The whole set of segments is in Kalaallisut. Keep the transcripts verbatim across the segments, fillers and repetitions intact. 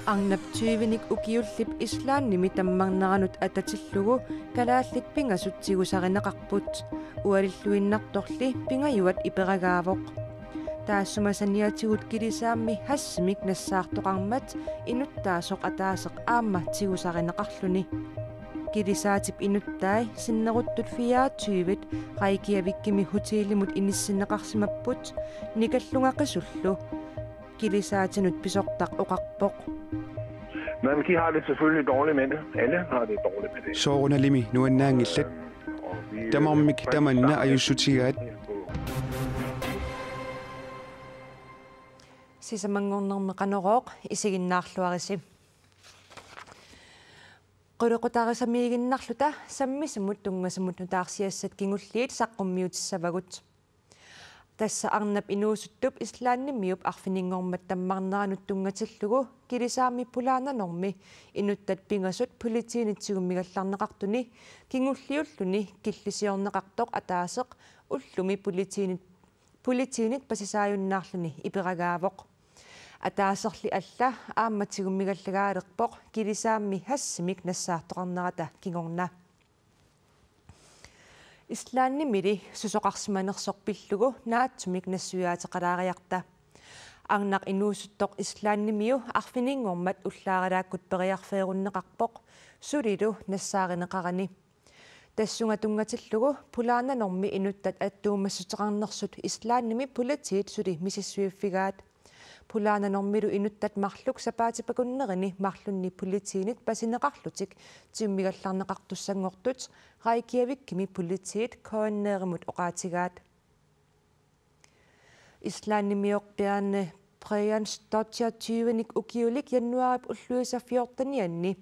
Arnap tyvenik ukiullip Islandimi tammarneranut atatillugu kalaallit pingasut tigusarineqarput. Ualilluinnartorli pingajuat iperagaavoq. Taassuma saniatigut kilisaammi hashimik nassaartoqarmat inuttaasoq ataaseq aamma tigusarineqarluni. Kilisaatip inuttai sinneruttut fireogtyve Reykjavikimi hotelimut inissinneqarsimapput nikallunga qisullu. Kilisaatinut pisortaq oqarpoq. Men de har det selvfølgelig dårligt med det. Alle har det dårligt med det. Soorunalimi nuannaanngillat. Tamarmik tamanna ajussutigaat. Sisamanngornermi Qanorooq isiginnaarluarisi. Qulequtarisaminngorniarluta sammisamut tunngasamut nutaarsiassat kingulliit saqqummiutissavagut. Tassa arnap inuusuttup Islandimiup arfininngormat tammarneranut tunngatillugu kilisaammi pulaananormi inuttat pingasut politiinit tigummigallarneqartuni kingulliulluni killisiorneqartoq ataaseq ullumi politiinit politiinit pasisaajunnaarluni iperagaavoq. Ataaserli alla aamma tigummigallagaalerpoq kilisaammi hashimik nassaartoqarnerata kingorna. Islandimili susoqarsimanersoq pillugu naatsumik nassuiaateqalaariarta. Arnaq inuusuttoq Islandimiu arfininngormat ullaaralaakkut periarfeerunneqarpoq sulilu nassaarineqarani. Tassunga tunngatillugu pulaananormi inuttat attuumassuteqarnersut Islandimi politiit suli misissuiffigaat. Pulaananormilu inuttat marluk sapaatip akunnerini marlunni politiinit pasineqarlutik tigummigallarneqartussanngortut Reykjavikimi politiit K N R-imut oqaatigaat. Islandimiorpiaanne Brian Stotja tyvenik ukiulik januaarip ulluisa fjortenianni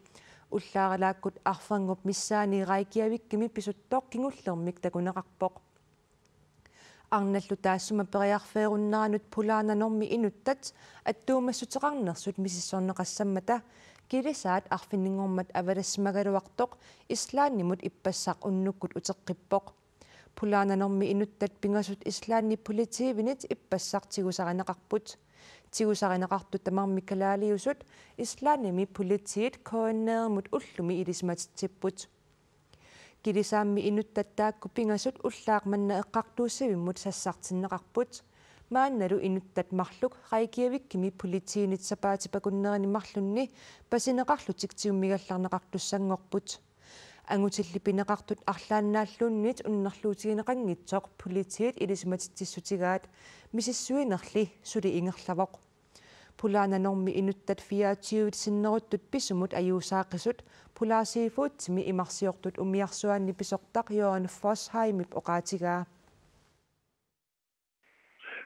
ullaaralaakkut arferngup missaani Reykjavikimi pisuttoq kingullermik takuneqarpoq. Arnallu taassuma periarfeerunneranut pulaananormi inuttat attuumassuteqarnersut misissorneqassammata kilisaat arfininngormat avalassimagaluartoq Islandimut ippassaq unnukkut uteqqippoq. Pulaananormi inuttat pingasut Islandi politiivinit ippassaq tigusarineqarput. Tigusarineqartut tamarmik kalaaliusut Islandimi politiit K N R-imut ullumi ilisimatitsipput. Kilisaammi inuttat taakku pingasut ullaaq manna eqqartuussivimmut sassartinneqarput. Maannalu inuttat marluk Reykjavikimi politiinit sapaatip akunnerini marlunni pasineqarlutik tigummigallarneqartussanngorput. Angutilli pineqartut arlaannaalluunniit unnerluutigineqanngitsoq politiit ilisimatitsissutigaat, misissuinerli suli ingerlavoq. Pulaananormi inuttat fireogtyve sinneruttut pisumut ajuusaaqisut Polar Seafoodimi imarsiortut umiarsuaanni pisortaq Jørgen Fosheimip oqaatigaa.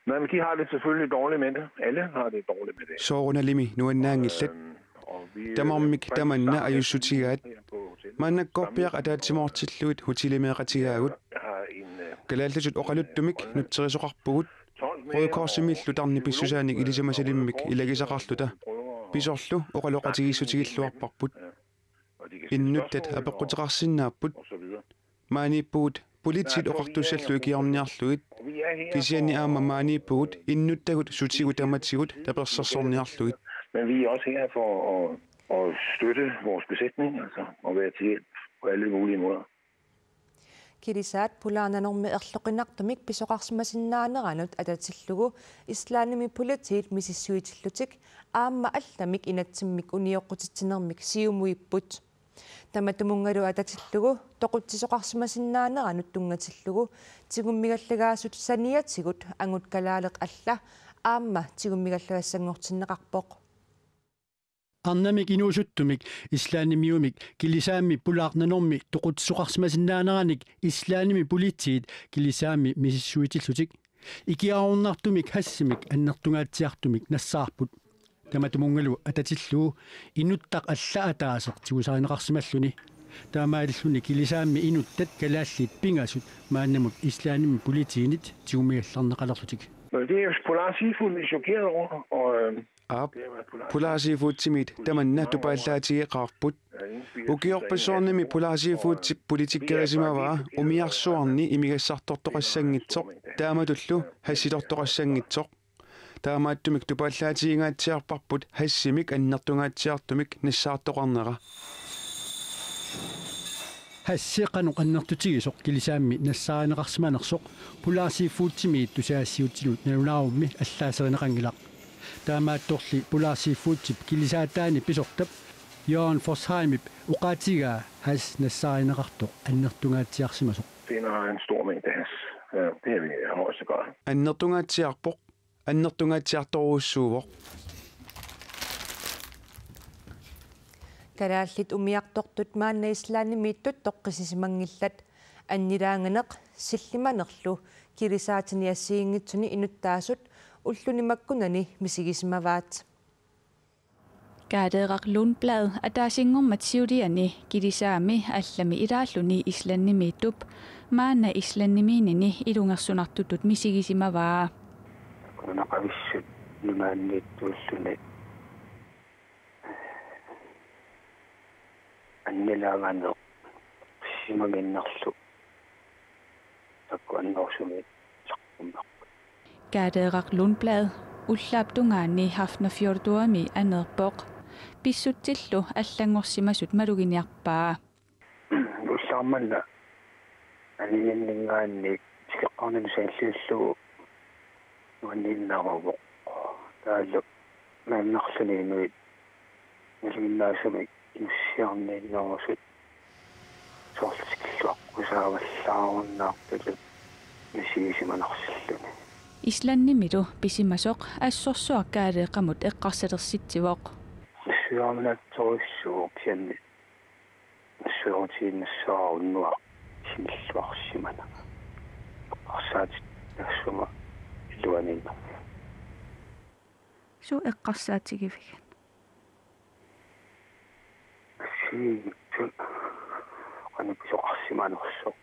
Men de har det selvfølgelig dårligt med det. Alle har det dårligt med det. Soorunalimi nuannaanngillat. Tamarmik tamanna ajussutigaat. Maannakkorpiaq ataatsimoortillugit hotelimeeqatigaagut. Kalaallisut oqaluttumik nutserisoqarpugut. Røde Korsimillu tarnip pissusaanik ilisimasalimmik ilagisaqarluta. Pisorlu oqaloqatigiissutigilluarparput. Innuttat apeqquteqarsinnaapput. Maaniippugut politiit oqartussallu ikiorniarlugit. Kisianni aamma maaniippugut innuttagut sutigut tamatigut tapersersorniarlugit. Men vi er også her for at, at støtte vores besætning, altså at være til hjælp på alle mulige måder. Kilisaat pulaananormi erloqinartumik pisoqarsimasinnaaneranut atatillugu Islandimi politiit misissuitillutik aamma allamik inatsimmik unioqqutitsinermik siumuipput. Tamatumunngalu atatillugu toqutsisoqarsimasinnaaneranut tunngatillugu tigummigallagaasut saniatigut angut kalaaleq alla aamma tigummigallagassanngortinneqarpoq. Arnamik inuusuttumik Islandimiumik kilisaammi pulaarnanormi toqutsisoqarsimasinnaaneranik Islandimi politiit kilisaammi misissuitillutik ikiaroornartumik hashimik annertungaatsiartumik nassaarput. Tamatumunngalu atatillugu inuttaq alla ataaseq tigusarineqarsimalluni. Taamaalilluni kilisaammi inuttat kalaallit pingasut maannamut Islandimi politiinit tigummigallarneqalerlutik. Men det er Polar Seafood, vi er chokeret over, og øh, Aap, Polar Seafoodimit tamanna tupaallaatigeqaarput. Ukiorpassuarnimi Polar Seafoodip politikerisimavaa umiarsuarni imigassartortoqassanngitsoq taamatullu hashilortoqassanngitsoq. Taamaattumik tupaallaatiginngaatsiarparput hashimik annertungaatsiartumik nassaartoqarnera. Hashi qanoq annertutigisoq kilisaammi nassaarineqarsimanersoq Polar Seafoodimiit tusagassiuutitut nalunaarummi allaaserineqanngilaq. Taamaattorli Polar Seafoodip kilisaataani pisortap Jørgen Forsheimip oqaatigaa hash nassaarineqartoq annertungaatsiarsimasoq. Det er en stor mængde hash. Øh, det er vi også godt. Annertungaatsiarpoq, annertungaatsiartorujussuuvoq. Kalaallit umiartortut maanna Islandimiittut toqqissisimanngillat. Annilaanganeq sillimanerlu kilisaatini assigiinngitsuni inuttaasut ulluni makkunani misigisimavaat. Kaaleeraq Lundblad ataasinngormat siuliani kilisaami allami ilaalluni Islandimiittup maanna Islandimiinnini ilungersunartutut misigisimavaa. Nunaqavissut nunaanniittuulluni annilaanganeq simanginnarlu takuannorsumi saqqummerput. Kaaleeraq Lundblad ullaap tungaani Hafnarfjordurimi aneerpoq. Pissutsillu allanngorsimasut maluginiarpaa. Ullaaq manna anininninngaanniit tikeqqaarnani saalliullugu nuanniinnaruvoq. Taavalu maannarluni inuit nalinginnaasumik inussiarniinnerusut soorlu tikilluaqqusaavallaarunnaartutut misigisimanersilluni. Islandimilu pisimasoq assorsuaq Kaaleeqamut eqqarsalersitsivoq. Nassuiaarunaatsorujussuuvoq kisianni nassuiarutigiinnassaaq unnuaq sinilluarsimana. Eqqarsaatit taassuma iluaniinnarmik. Suut eqqarsaatigivigit? Assigiinngitsut qanoq pisoqarsimanersoq.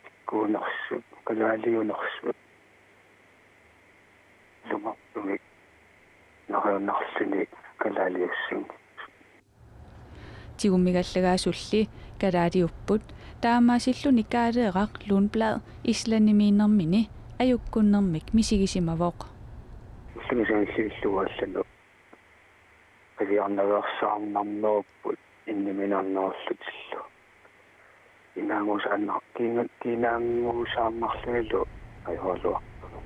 Tikkuunersut, kalaaliunersut. Ilungersunit neriunnarluni kalaaliussanngitsut. Tigummigallagaasulli kalaaliupput, taamaasilluni Kaaleeraq Lundblad Islandimiinnermini ajukkunnermik misigisimavoq. Ullumi saalliullugu allanut qiviarnaveersaarnarnerupput inniminarnerullutillu. Inaannguusaannar-, kiina-, kiinaannguusaannarlunilu ajoraluarpunga.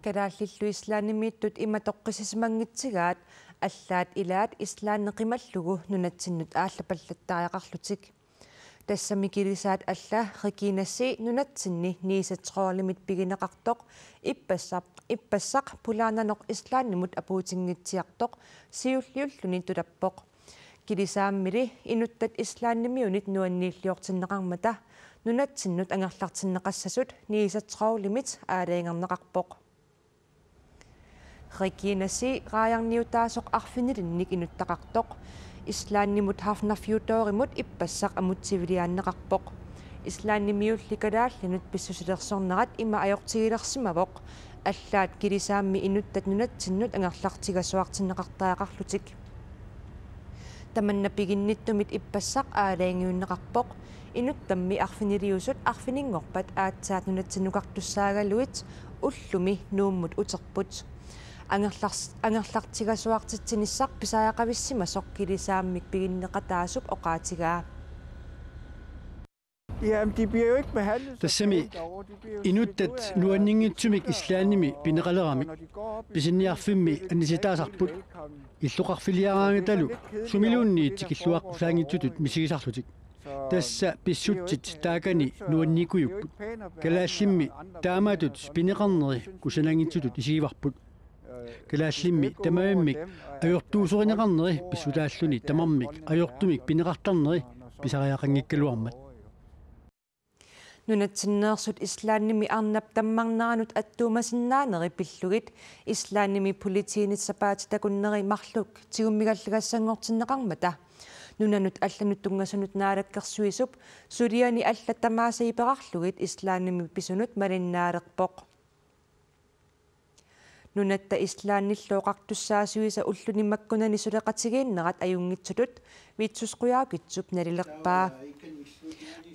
Kalaallillu Islandimiittut ima toqqissisimanngitsugaat allaat ilaat Islandi qimallugu nunatsinnut aallapallattariaqarlutik. Tassami kilisaat alla Reginas nunatsinni Nýja Tróðlimit pigineqartoq ippassaq, ippassaq pulaananoq Islandimut apuutinngitsiartoq siulliulluni tulappoq. Kilisaammili inuttat Islandimiunit nuanniilliortinneqarmata nunatsinnut angerlartinneqassasut Nýja Tróðlimit aalajangerneqarpoq. Reginas raajarniutaasoq arfinilinnik inuttaqartoq Islandimut Hafnarfjordurimut ippassaq amutsiviliaanneqarpoq. Islandimiulli kalaallinut pissusilersornerat ima ajortigilersimavoq, allaat kilisaammi inuttat nunatsinnut angerlartigasuartinneqartariaqarlutik. Tamanna piginnittumit ippassaq aalajangiunneqarpoq. Inuttammi arfiniliusut arfininngorpat aatsaat nunatsinnukartussaagaluit ullumi Nuummut uterput. Angerlars-, angerlartigasuartitsinissaq pisariaqavissimasoq kilisaammik piginneqataasup oqaatigaa. Jamen, de bliver jo ikke behandlet så Tassami pænt derovre. De bliver jo smidt ud inuttat af nuanninngitsumik Islandimi pineqaleramik. Pisiniarfimmi annisitaasarput. Illoqarfiliaraangatalu sumiluunniit tikilluaqqusaanngitsutut misigisarlutik. Tassa pissutsit taakani nuannikujupput. Kalaallimmi taamatut pineqarneri kusananngitsutut isigivarput. Kalaallimmi tamavimmik ajortuusorineqarneri pissutaalluni tamarmik ajortumik pineqartarneri pisariaqanngikkaluarmat. Nunatsinneersut Islandimi arnap tammarneranut attuumasinnaaneri pillugit Islandimi politiinit sapaatip akunneri marluk tigummigallagassanngortinneqarmata nunanut allanut tunngasunut naalakkersuisup suliani allat tamaasa iperarlugit Islandimi pisunut malinnaalerpoq. Nunatta Islandillu oqartussaasuisa ulluni makkunani suleqatigiinnerat ajunngitsutut Vittus Qujaukitsup nalilerpaa.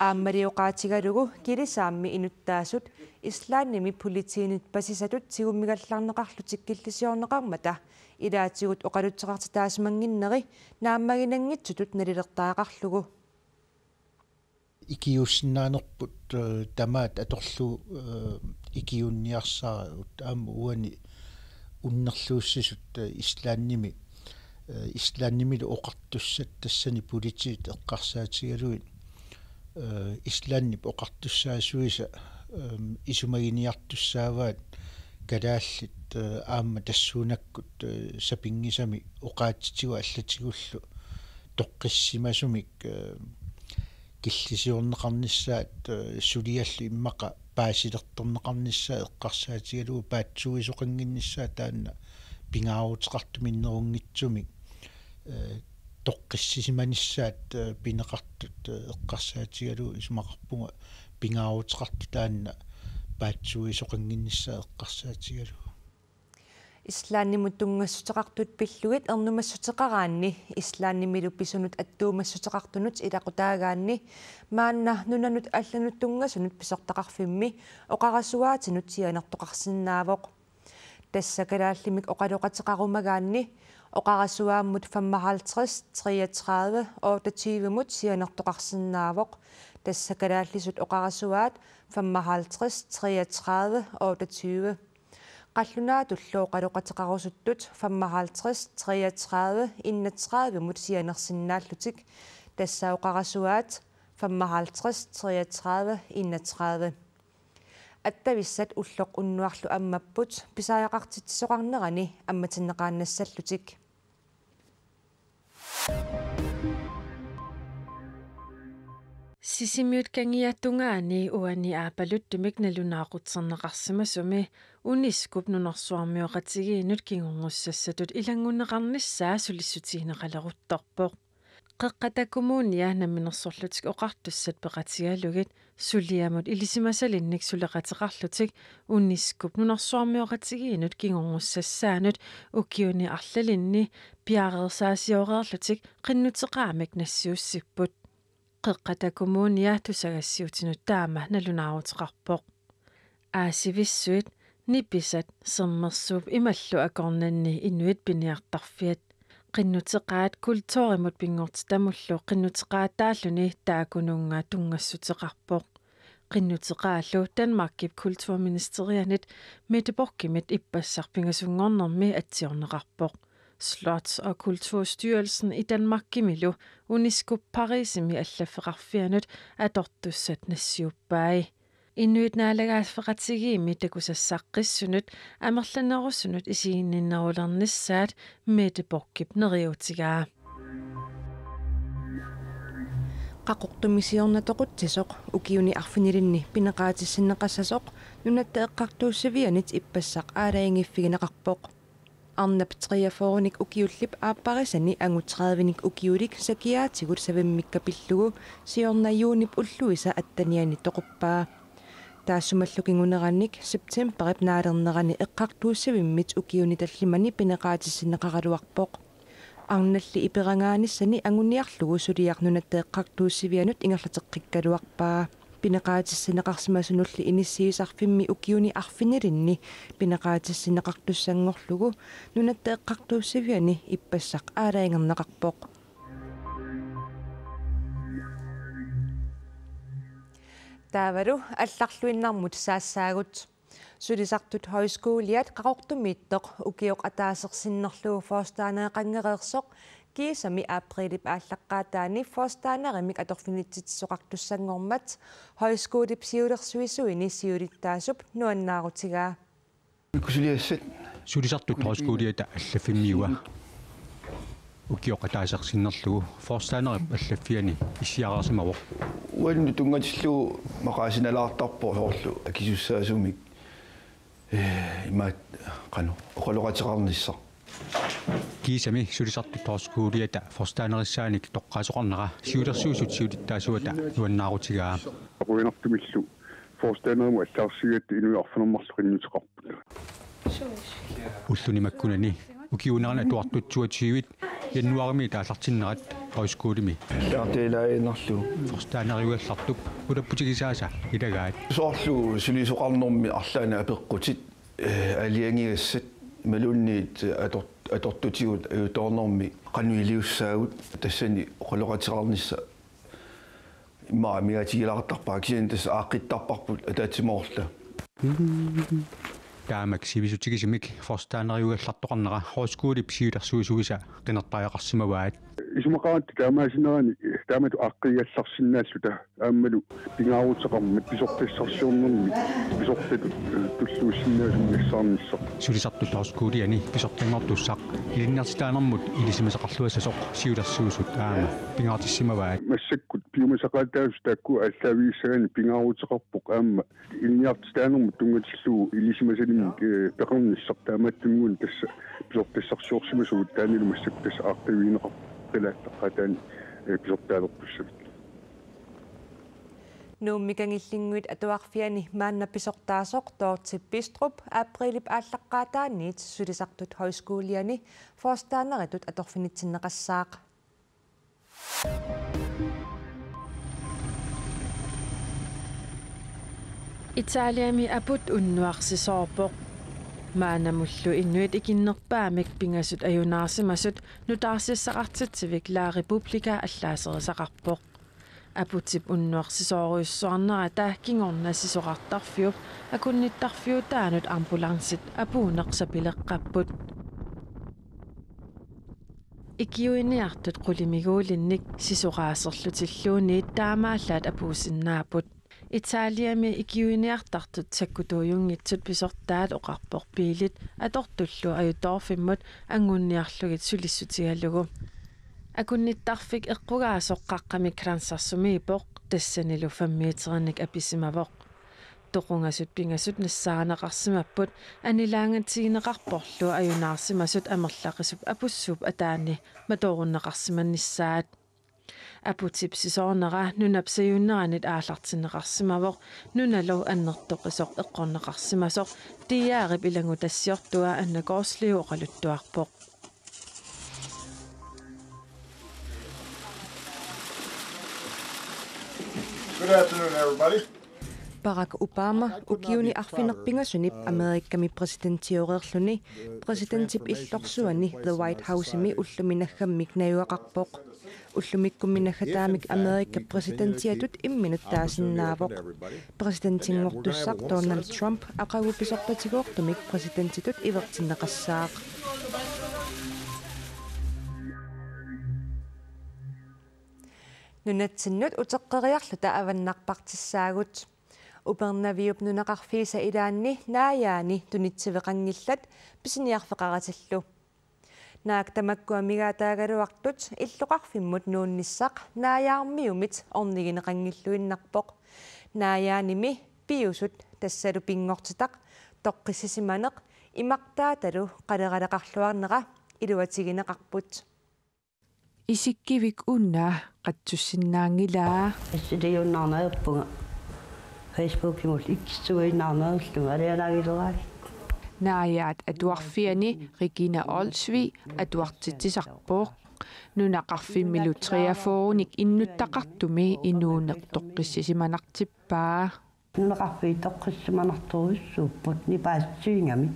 Aammali oqaatigalugu kilisaammi inuttaasut Islandimi politiinit pasisatut tigummigallarneqarlutik killisiorneqarmata ilaatigut oqaloqateqartitaasumannginneri naammaginanngitsutut nalilertariaqarlugu. Ikiuussinnaanerput, eh, tamaat atorlugu, eh, ikiuunniarsaragut aamma uani unnerluussisut, eh, Islandimi, eh, Islandimilu oqartussat tassani politiit eqqarsaatigalugit, eh, Islandip oqartussaasuisa, eh, isumaginiartussaavaat kalaallit, eh, aamma tassuunakkut, eh, sapinngisamik oqaatsitigut allatigullu toqqissisimasumik, eh, killisiorneqarnissaat, eh, suliallu immaqa paasilertorneqarnissaat eqqarsaatigalugu paatsuuisoqannginnissaat taanna pingaaruteqartumik innerunngitsumik, eh, toqqissisimanissaat, eh, pineqartut, eh, eqqarsaatigalugu isumaqarpunga pingaaruteqartoq taanna paatsuuisoqannginnissaat eqqarsaatigalugu. Islandimut tunngassuteqartut pillugit ernumassuteqaraanni Islandimilu pisunut attuumassuteqartunut ilaqutaagaanni maanna nunanut allanut tunngasunut pisortaqarfimmi oqarasuaatinut sianertoqarsinnaavoq. Tassa kalaallimik oqaloqateqarumagaanni oqarasuaammut femoghalvtreds treogtredive otteogtyve-mut sianertoqarsinnaavoq. Tassa kalaallisut oqarasuaat femoghalvtreds treogtredive otteogtyve. Qallunaatullu oqaloqateqarusuttut femoghalvtreds treogtredive enogtredive-mut sianersinnaallutik. Tassa oqarasuaat femoghalvtreds treogtredive enogtredive. Attavissat ulloq unnuarlu ammapput pisariaqartitsisoqarnerani ammatinneqaannassallutik. Sisimiut kangiatungaani uani aappaluttumik nalunaaqutserneqarsimasumi UNESCO-p nunarsuarmioqatigiinnut kingornussassatut ilanngunneqarnissaa sulissutigineqaleruttorpoq. Qeqqata Kommunia Namminersorlutik Oqartussat peqatigalugit suliamut ilisimasalinnik suleqateqarlutik UNESCO-p nunarsuarmioqatigiinnut kingornussassaanut ukiuni arlalinni piareersaasioreerlutik qinnuteqaamik nassiussipput. Qeqqata Kommunia tusagassiuutinut taama nalunaaruteqarpoq. Aasivissuit, nipisat, sermersuup imallu akornanni inuit piniartarfiat. Qinnuteqaat kulturimut pinngortitamullu qinnuteqaataalluni taakkununnga tunngassuteqarpoq. Qinnuteqaallu Danmarkip kulturministerianit Mette Bockimit ippassaq pingasunngornermi atsiorneqarpoq. Slots- og Kulturstyrelsen i Danmarkimilu UNESCO-p Parisimi allaffeqarfianut atortussat nassiuppai. Inuit naalagaaffeqatigiimmi takusassaqqissunut amerlanerusunut isiginninnerulernissaat Mette Bockip neriuutigaa. Qaqortumi siorna toqutsisoq ukiuni arfinilinni pineqaatissinneqassasoq Nunatta Eqqartuussivianit ippassaq aalajangiiffigineqarpoq. Arnap treogfyrrenik ukiullip aapparisani angut tredivenik ukiulik sakiaatigut savimmikka pillugu siorna juunip ulluisa attenianni toquppaa. Taassumalu kingunerannik septemberip naalernerani eqqartuussivimmit ukiuni tallimani pineqaatissinneqaraluarpoq. Arnalli iperangaanissani anguniarlugu suliaq Nunatta Eqqartuussivianut ingerlateqqikkaluarpaa. Pineqaatissinneqarsimasunulli inissiisarfimmi ukiuni arfinilinni pineqaatissinneqartussanngorlugu Nunatta Eqqartuussiviani ippassaq aalajangerneqarpoq. Taavalu allarluinnarmut saassaagut. Sulisartut Højskoliat Qaqortumiittoq ukioq ataaseq sinnerlugu forstandereqanngereersoq kiisami aprilip aallaqqaataani forstanderimik atorfinitsitsisoqartussanngormat højskolip siulersuisuini siulittaasup nuannaarutigaa. Sulisartut Højskoliata allaffimmiua ukioq ataaseq sinnerlugu forstanderip allaffiani issiareersimavoq. Uannut tunngatillugu maqaasinalaartarpoq soorlu akisussaasumik, eh, imaat qanoq oqaloqateqarnissaq. Kiisami Sulisartut Højskoliata forstanderissaanik toqqaasoqarnera siulersuisut siulittaasuata nuannaarutigaa. Apuinartumillu forstanderimut allagarsigatta inuit arfineq-marluk qinnuteqarput. Ulluni makkunani ukiuunerani atuartut toogtyve januaarimiit aallartinnerat Højskolimi. Taartiilaaginnarlugu. Forstanderiugallartup ulapputigisaasa ilagaat. Soorlu sulisoqarnermi arlaannik apeqqutit, eh, aalajangigassat imaluunniit ator-, atortutigut ajutoornermi qanoq iliussaagut, tassani oqaloqateqarnissaq immaqa amigaatigilaartarpara, kisianni tassa aaqqittarparput ataatsimoorluta. Taamak sivisutigisumik forstanderiugallartoqarnera højskolip siulersuisuisa qinertariaqarsimavaat. Isumaqaratta taamaasineranik taamatut aaqqiigallarsinnaalluta aammalu pingaaruteqarmat pisortassarsiornermi pisortatut, eh, tulluussinnaasunik nassaarnissaq. Sulisartut højskoliani pisortanngortussaq ilinniartitaanermut ilisimasaqarluassasoq siulersuisut aamma pingaartissimavaat. Massakkut piumasaqaataasut taakku aallaavigissagaanni pingaaruteqarpoq aamma ilinniartitaanermut tunngatillugu ilisimasalimmik, eh, peqarnissaq, taamaattumik tassa pisortassarsiorsimasugut, taannalu massakkut tassa aaqqiivigineqarpoq qilaateqaataani, eh, pisortaalertussamik. Nuummi Kangillinnguit Atuarfiani maanna pisortaasoq Dorthe Bistrup aprilip aallaqqaataaniit sulisartut højskoliani forstanderitut atorfinitsinneqassaaq. Italiami aput unnuarsisoorpoq. Maannamullu inuit ikinnerpaamik pingasut ajunaarsimasut nutaarsiassaqartitsivik La Repubblica allaaserisaqarpoq. Aputip unnuarsisoorujussuarnerata kingorna sisorartarfiup akunnittarfiutaanut ambulancit apuunneq sapileqqapput. Ikiuiniartut qulimiguulinnik sisoraaserlutilluunniit taamaallaat apuussinnaapput. Italiami ikiuiniartartut sakkutuujunngitsut pisortaat oqarpoq biilit atortullu ajutoorfimmut anngunniarlugit sulissutigalugu. Akunnittarfik eqqugaasoq qaqqamik Grandsarsumiippoq, tassanilu fem meterinik apisimavoq. Toqungasut pingasut nassaarineqarsimapput, anilaangatigineqarporlu ajunaarsimasut amerlaqisup apussuup ataani matoorunneqarsimanissaat. Aputip sisoornera nunap sajunneranit aallartinneqarsimavoq, nunalu annertoqisoq eqqorneqarsimasoq, D R-ip ilanngutassiortua Anna Gårdslevip oqaluttuarpoq. Good afternoon, everybody. Barack Obama ukiuni arfineq-pingasunip Amerikami præsidentioreerluni præsidentip illorsuani The White House-imi ullumi naggammik najugaqarpoq. Ullumikkummi naggataamik Amerikap præsidentiatut imminut taasinnaavoq. Præsidentinngortussaq Donald Trump aqagu pisortatigoortumik præsidentitut ivertinneqassaaq. Nunatsinnut uteqqeriarluta avannarpartissaagut. Upernaviup nunaqarfiisa ilaanni Naajaani tunitsiveqanngillat pisiniarfeqaratillu. Naak tamakku amigaataagaluartut illoqarfimmut nuunnissaq Naajaarmiumit ornigineqanngilluinnarpoq. Naajaanimi piusut, tassalu pinngortitaq, toqqissisimaneq imartaatalu qaleraleqarluarnera iluatigineqarput. Isikkivik una qatsussinnaanngilaa. Assiliunnaarneerpunga. Facebookimut ikissuinnaarneerlunga alianaagileraagit. Naajaat Atuarfiani Regina Olsvig atuartitsisarpoq. Nunaqarfimmilu treogfyrrenik innuttaqartumi inuuneq toqqissisimanartippaa. Nunaqarfiit toqqissisimanartorujussuupput nipaassuingamik.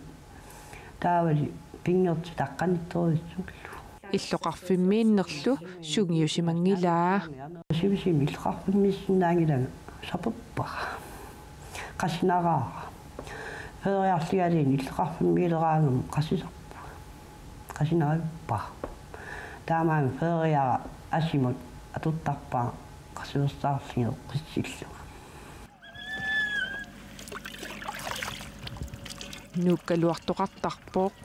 Taavali pinngortitaq qanittorujussuullugu. Illoqarfimmiinnerlu sungiusimanngilaa. Sivisimi illoqarfimmiissinnaanngilanga saperpara. Qasinaraara. Feriarligalugu illoqarfimmiileraangama qasisarpunga. Qasinarippara. Taamaammat feriara asimut atortarpara qasuersaarlunga eqqissillunga. Nuukkaluartoqartarpoq.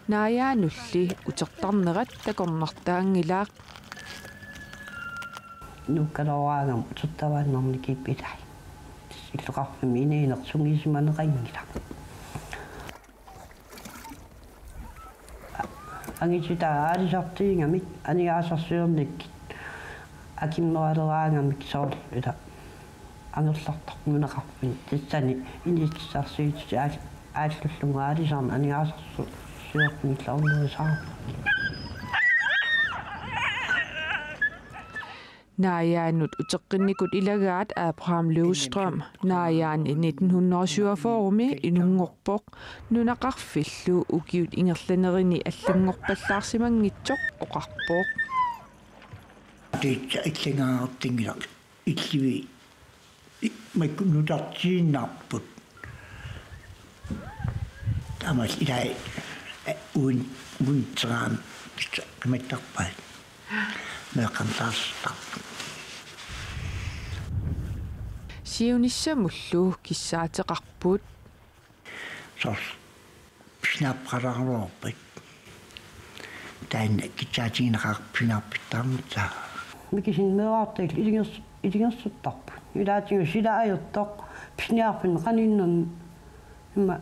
Naajaanulli utertarnerat takornartaanngilaq. Nuukkalooraangama utertavaannarnikippilai. Illoqarfimmi inuuneq sungiusimaneqanngilaq. Angititaa aalisartuugamik aningaasarsiornikkut akimmeraleraangamik soorlu ila angerlartarput nunaqarfinni tassani inuussutissarsiutit aal-, aallullugu aalisarneq aningaasarsiornermillu ornigisaarput. Naajaanut uteqqinnikut ilagaat Abraham Løvstrøm Naajaani nitten hundrede og syvogfyrre-mi inunngorpoq, nunaqarfillu ukiut ingerlanerini allanngorpallaarsimanngitsoq oqarpoq. Tiitsa illingaartinngilaq illivi makku nutartiinnarput. Taamaal ilai uin uintseraam qimattarpaat. Meeqqantaartarput. Siunissamullu kissaateqarput. Soorlu pisinaappallaarluarpat. Taanna kitsaatigineqarput pisinaarpittarnitsaa. Mikisinik meerartagit ilingers-, ilingersuttarput. Ilaatigut sila ajortoq pisiniarfinni qaninnerni ima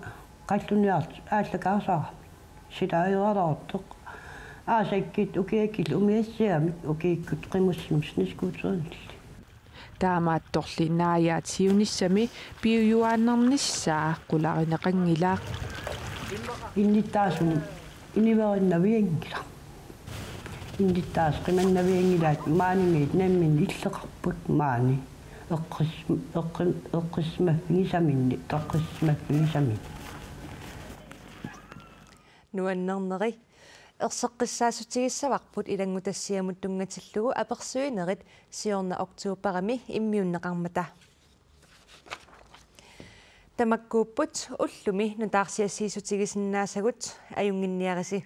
qalluniartut aallakaasarami. Sila ajoraluartoq. Aasakkut ukiakkut umiatsiamik ukiukkut qimussimik sneskuuterinnillu. Taamaattorli Naajaat siunissami piujuaannarnissaa qularineqanngilaq. Innuttaasut iniverinnavianngilaq. Innuttaasut qimannavianngilaat maanimiit namminneq illeqarput maani. Eqqis-, eqqi-, eqqissimaffigisaminnik, toqqissimaffigisaminnik. Nuannernerit. Erseqqissaatigissavarput ilanngutassiamut tunngatillugu apersuinerit siorna oktoberimi immiunneqarmata. Tamakkuupput ullumi nutaarsiassiissutigisinnaasagut, ajunnginniarisi.